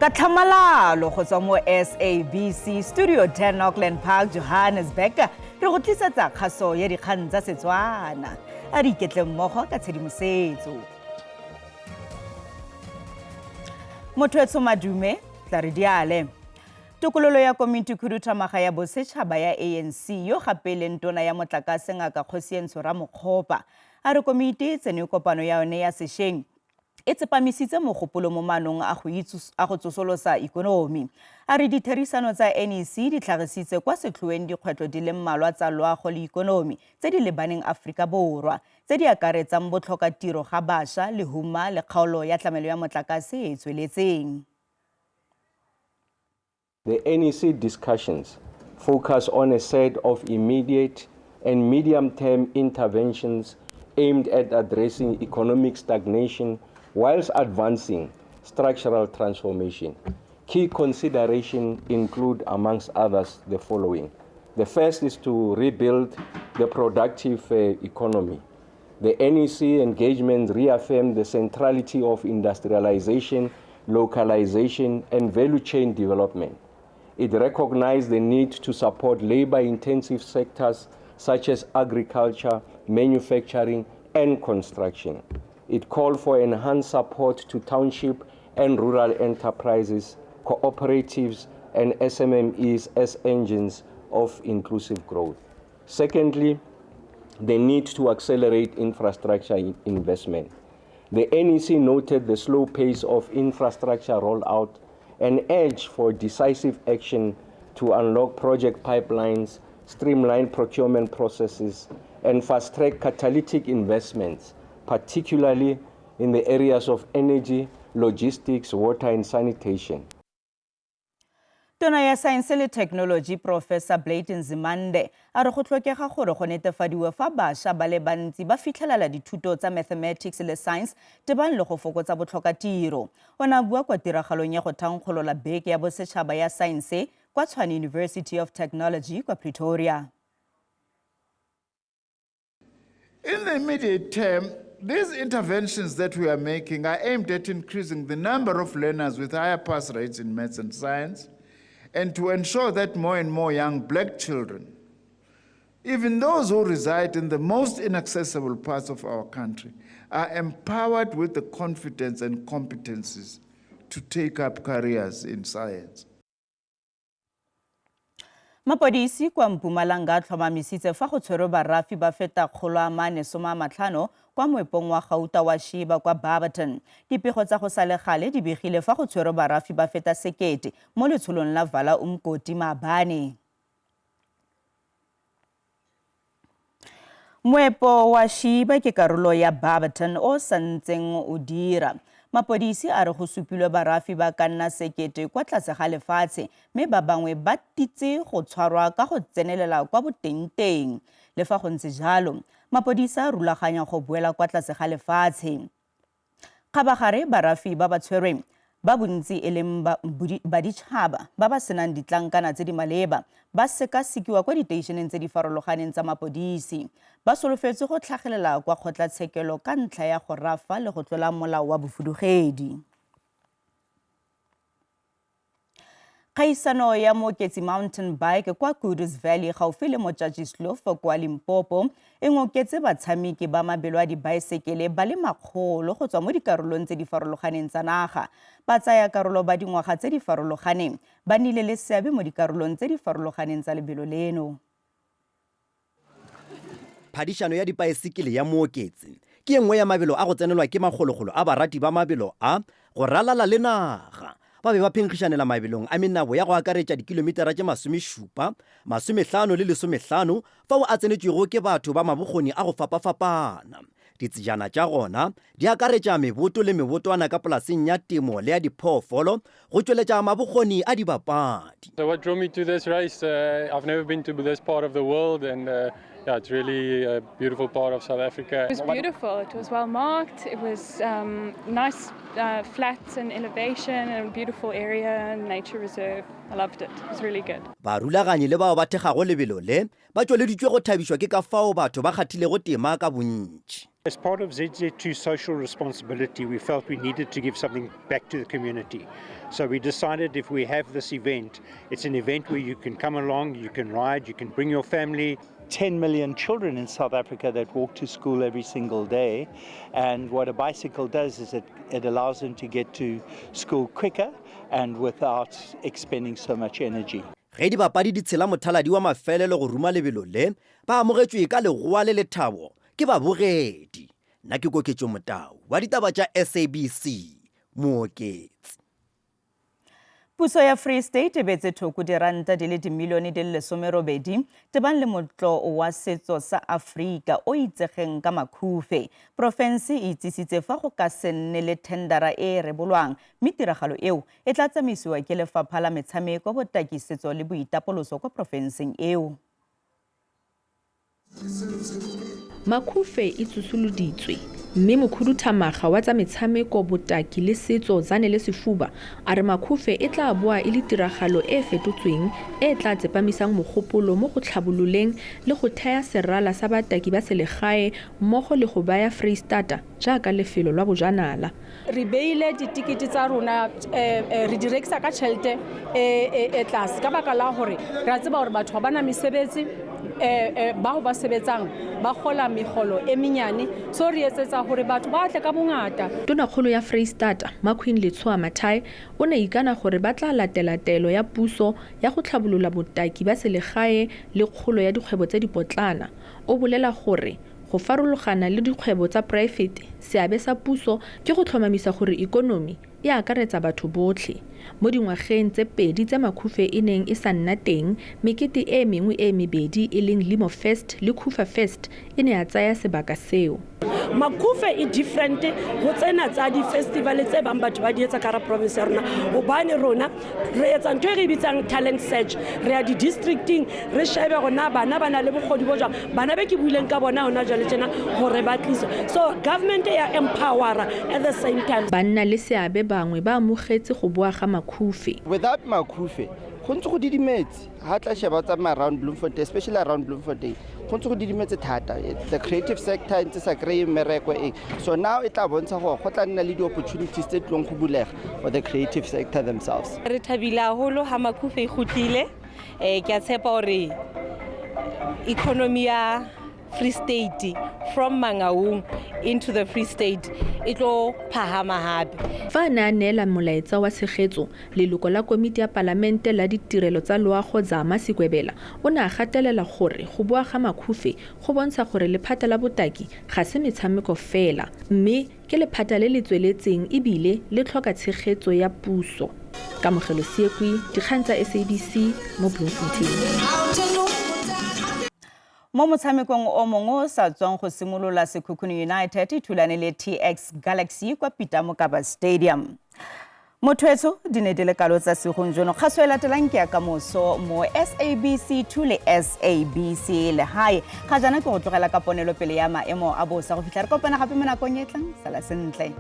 Ka tlhamalalo go tswa mo SABC Studio 10 Auckland Park, Johannesburg, re go tlisetsa kgaso ya dikgang tsa Setswana. A re iketle mmogo ka tshedimosetso. Motho etsho madume, tla re diale. Tokololo ya Komiti Khuduthamaga ya Bosetšhaba ya ANC yo gape e leng tona ya motlakase Ngaka Kgosientsho Ramokgopa a re komiti e tsene kopano ya yone ya sešweng e tsepamisitse mogopolo mo maanong a go a go tsosolosa ikonomi. A re ditherisano tsa NEC di tlhagisitse kwa setlhoeng dikgwetlho di le mmalwa tsa loago le ikonomi tse di lebaneng Aforika Borwa, tse di akaretsang botlhokatiro ga bašwa, lehuma le kgaolo ya tlamelo ya motlakase e e tsweletseng. The NEC discussions focus on a set of immediate and medium-term interventions aimed at addressing economic stagnation whilst advancing structural transformation. Key considerations include, amongst others, the following. The first is to rebuild the productive economy. The NEC engagement reaffirmed the centrality of industrialization, localization, and value chain development. It recognized the need to support labor-intensive sectors such as agriculture, manufacturing, and construction. It called for enhanced support to township and rural enterprises, cooperatives, and SMMEs as engines of inclusive growth. Secondly, the need to accelerate infrastructure investment. The NEC noted the slow pace of infrastructure rollout and urged for decisive action to unlock project pipelines, streamline procurement processes, and fast-track catalytic investments, particularly in the areas of energy, logistics, water, and sanitation. Tona ya Saense le Thekenoloji Professor Blade Nzimande a re go tlhokega gore go netefadiwe fa bašwa ba le bantsi ba fitlhelela dithuto tsa Mathematics le Science tebang le go fokotsa botlhokatiro. O ne a bua kwa tiragalong ya go thankgolola Beke ya Bosetšhaba ya Saense kwa Tshwane University of Technology kwa Pretoria. In the immediate term, these interventions that we are making are aimed at increasing the number of learners with higher pass rates in maths and science, and to ensure that more and more young black children, even those who reside in the most inaccessible parts of our country, are empowered with the confidence and competencies to take up careers in science. Mapodisi kwa Mpumalanga a tlhomamisitse fa go tshwerwe barafi ba feta 450 kwa moepong wa gauta wa Sheba kwa Barberton. Dipego tsa go sa le gale di begile fa go tshwerwe barafi ba feta sekete mo letsholong la Vala Umgodi maabane. Moepo wa Shiba ke karolo ya Barberton o sa ntseng o dira. Mapodisi a re go supilwe barafi ba ka nna sekete kwa tlase ga lefatshe mme ba bangwe ba titse go tshwarwa ka go tsenelela kwa botengteng. Le fa go ntse jalo, mapodisi a rulaganya go boela kwa tlase ga lefatshe. Kgabagare, barafi ba ba tshwerweng, ba bontsi e leng baditšhaba ba ba senang ditlankana tse di maleba, ba sekasekiwa kwa diteišeneng tse di farologaneng tsa mapodisi. Ba solofetswe go tlhagelela kwa kgotlatshekelo ka ntlha ya go rafa le go tlola molao wa bofudugedi. Kgaisano ya Mooketsi Mountain Bike kwa Kudus Valley gaufi le Modjadjiskloof kwa Limpopo e ngoketse batshameki ba mabelo a dibaesekele ba le makgolo go tswa mo dikarolong tse di farologaneng tsa naga. Batsayakarolo ba dingwaga tse di farologaneng ba nnile le seabe mo dikarolong tse di farologaneng tsa lebelo leno. Phadišano ya dipaesekele ya Mooketsi ke ye nngwe ya mabelo a go tsenelwa ke makgolokgolo a barati ba mabelo a go ralala le naga. Ba be ba phenkgišanela mabelong a menabo ya go akaretša dikilomitara tše masomešupa, masomehlano le lesomehlano fao a tsenetšwego ke batho ba mabokgoni a go fapafapana. Ditsejana tša gona di akaretša meboto le mebotwana ka polaseng ya temo le ya diphoofolo go tšweletša mabokgoni a dibapadi. So what drew me to this race, I've never been to this part of the world and yeah, it's really a beautiful part of South Africa. It was beautiful. It was well marked. It was nice flats and elevation and a beautiful area and nature reserve. I loved it. It was really good. Barulaganyi le bao ba thekgago lebelo le ba tšweleditšwe go thabišwa ke ka fao batho ba kgathilego tema ka bontši. As part of ZZ2 social responsibility, we felt we needed to give something back to the community. So we decided if we have this event, it's an event where you can come along, you can ride, you can bring your family. 10 million children in South Africa that walk to school every single day. And what a bicycle does is it allows them to get to school quicker and without expending so much energy. Ge dibapadi di tshela mothaladi wa mafelelo go ruma lebelo le, ba amogetšwe ka legoa le lethabo ke babogedi. Nna ke Koketšo Motau wa ditaba tša SABC, Mooketsi. Puso ya Free State e beetse thoko diranta di le dimilione di le 18 tebang le moletlo wa setso sa Aforika o itsegeng ka Makhufe. Porofense e itsisitse fa go ka se nne le thendara e e rebolwang mme tiragalo eo e tla tsamaisiwa ke Lefapha la Metshameko, Botaki, Setso le Boitapoloso kwa porofenseng eo. Makhufe e tsosoloditswe mme mokhuduthamaga wa tsa metshameko, botaki le setso Zanele Sefuba a re Makhufe e tla boa e le tiragalo e e fetotsweng e e tla tsepamisang mogopolo mo go tlhabololeng le go thaya serala sa bataki ba selegae mmogo le go baya Freistata jaaka lefelo lwa bojanala. Re beile ditikete tsa rona re di rekisa ka tšhelete e tlase ka baka la gore re a tseba gore batho ga ba na mesebetsi, bao ba sebetsang ba gola megolo e menyane, so re etsetsa gore batho ba tle ka bongata. Tonakgolo ya Freistata, Maqueen Letsoha Mathae o ne a ikana gore ba tla latela taelo ya puso ya go tlhabolola botaki ba selegae le kgolo ya dikgwebo tse dipotlana. O bolela gore go farologana le dikgwebo tsa poraefete, seabe sa puso ke go tlhomamisa gore ikonomi e akaretsa batho botlhe. Mo dingwageng tse pedi tse Makhufe e neng e sa nna teng, mekete e mengwe e mebedi e leng Limo Fest le Khufa Fest e ne ya tsaya sebaka seo. Makhufe e different go tsena tsa di-festival tse bang batho ba di etsa ka ra province ya rona, gobane rona re etsa ntho e re e bitsang talent search. Re ya di-districting re shebe gore na bana ba na le bokgoni bo jwang, bana be ke buileng ka bona hona jwale tjena gore ba tliswe. So government ya empowera at the same time. Banna le seabe bangwe ba amogetse go boa ga Makhufe. Without Makhufe go ntse go didimetse, ha tla sheba tsamaya around Bloemfontein, especially around Bloemfontein, go ntse go didimetse thata. The creative sector ntse sa kry-e mmereko e, so now e tla bontsha gore go tla nna le di-opportunities tse tlilong go bulega for the creative sector themselves. Re thabile haholo ha Makhufe e kgutlile, ke a tshepa hore economy ya Free State from Mangaung into the Free State e tlo phahama hape. Fa a ne a neela molaetsa wa tshegetso, leloko la komiti ya palamente la ditirelo tsa loago Zama Sekwebela o ne a gatelela gore go boa ga Makhufe go bontsha gore lephata la botaki ga se metshameko fela, mme ke lephata le le tsweletseng ebile le tlhoka tshegetso ya puso. Kamogelo Seekwi, dikgang tsa SABC mo Bloemfontein. Mo motshamekong o mongwe o sa tswang go simolola, Sekhukhune United e thulane le TS Galaxy kwa Peter Mokaba Stadium. Motho di ne di le kalo tsa segong jono. Kgaso e latelang ke ya kamoso mo SABC 2 le SABC Lehae. Ga jaana ke go tlogela ka ponelopele ya maemo a bosa go fitlha re kopana gape mo nakong e tlang. Sala sentle.